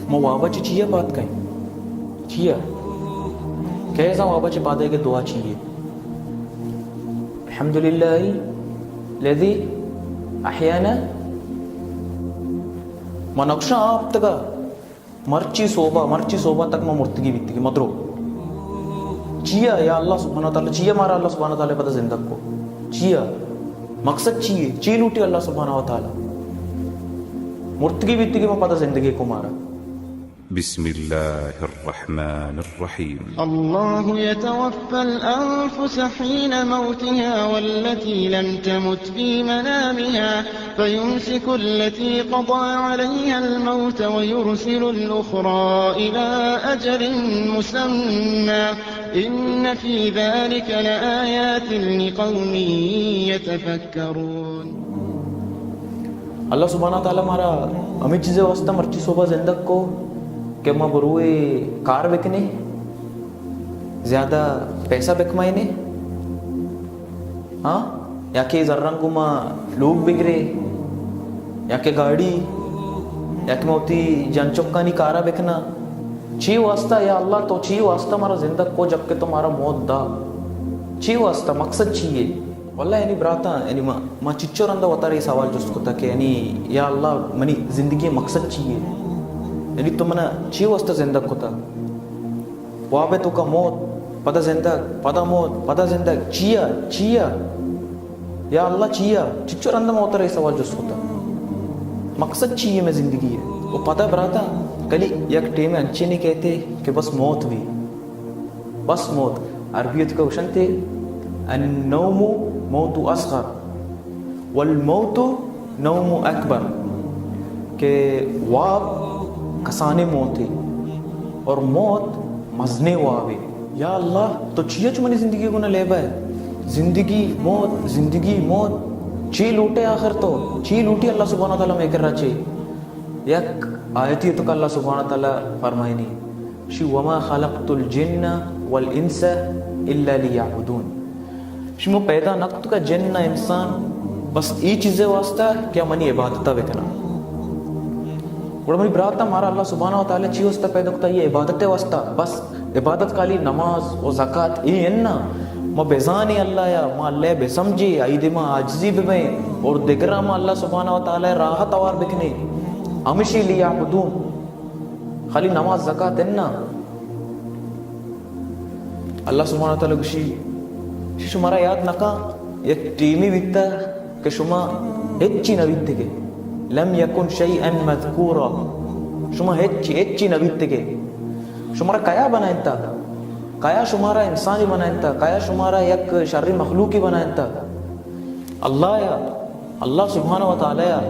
ما وابا چہ چیا پاد کئیں؟ چیا؟ کئے زان وابا چہ پاد ئیگ ءِ دعا چی یے؟ الحمدللہ الذی احیانا۔ ما نقشہ آپتگا، مرچی صوبہ، مرچی صوبہ تک ما مرتگی بیتگی، مدرو۔ چیا یا اللہ سبحانہ و تعالی، چیا مارا اللہ سبحانہ و تعالی پدا زندگ کو؟ چیا؟ مقصد چی یے؟ چی لوٹی اللہ سبحانہ و تعالی؟ مرتگی بیتگی ما پدا زندگی کو مارا۔ بسم الله الرحمن الرحيم. الله يتوفى الأنفس حين موتها والتي لم تمت في منامها فيمسك التي قضى عليها الموت ويرسل الأخرى إلى أجل مسمى إن في ذلك لآيات لقوم يتفكرون. اللہ سبحانہ و تعالی مارا ہمے چیزے واسطہ مرچی صوبہ زندگ کو کہ ما بروے کار بکنے، زیادہ پیسہ بکمائنے، ہاں، یا کہ زرنگ ما لوگ بگرے، یا کہ گاڑی، یا کہ ما وتی جن چکانی کارا بکنا۔ چی واسطہ یا اللہ تو چی واسطہ مارا زندگ کو جبکہ تو مارا موت دا؟ چی واسطہ؟ مقصد چی یے؟ واللہ یعنی براتاں، یعنی ما، ما چچو رندا وتارا اے سوال جست کتا کہ یعنی یا اللہ منی زندگی مقصد چی یے؟ یعنی تو منا چی واسطہ زندگ کتا؟ واب ءِ توکا موت، پدا زندگ، پدا موت، پدا زندگ، چیا؟ چیا؟ یا اللہ چیا؟ چچو رندا ما وتارا اے سوال جست کتا۔ مقصد چی یے مئے زندگی ءِ؟ و پدا براتاں، کلی یک ٹیمے انچینے کئیت کہ بس موت بی۔ بس موت۔ عربی ءَ توکا گوشنت، النوم موت اصغر والموت نوم اکبر، کہ واب کسانیں موتے اور موت مزنیں وابے۔ یا اللہ، تو چیا چو منی زندگی گونا لیبہ ئے؟ زندگی، موت، زندگی، موت۔ چی لوٹے آخر تو؟ چی لوٹی اللہ سبحانہ و تعالی مئے کرا چے؟ یک آیتی توکا اللہ سبحانہ و تعالی فرمائنی، شی، وما خلقت الجن والانس الا لیعبدون۔ شی، ما پیدا نہ کتگا جن نہ انسان بس اے چیزے واسطہ کہ منی عبادتا بکناں۔ گڑا منی براتاں، مارا اللہ سبحانہ و تعالی چی واسطہ پیدا کتا؟ اے عبادت واسطہ۔ بس عبادت خالی نماز و زکات اے اناں۔ ما بزانیں اللہ یا، ما اللہ بسمجھیں، آئی دیما عاجزی ببیں اور دگراں ما اللہ سبحانہ و تعالی راہ توار بکنیں۔ ہمشی لیعبدون۔ خالی نماز زکات اناں۔ اللہ سبحانہ و تعالی گوشی، شی، شمارا یاد نکا یک ٹیمی بیتا کہ شما ہچی نہ بیتگے، لم یکن شیئا مذکورا، شما ہچی، ہچی نہ بیتگے۔ شمارا کیا بنائنتا؟ کیا شمارا انسانی بنائنتا؟ کیا شمارا یک شری مخلوقی بنائنتا؟ اللہ یا، اللہ سبحانہ و تعالی یا،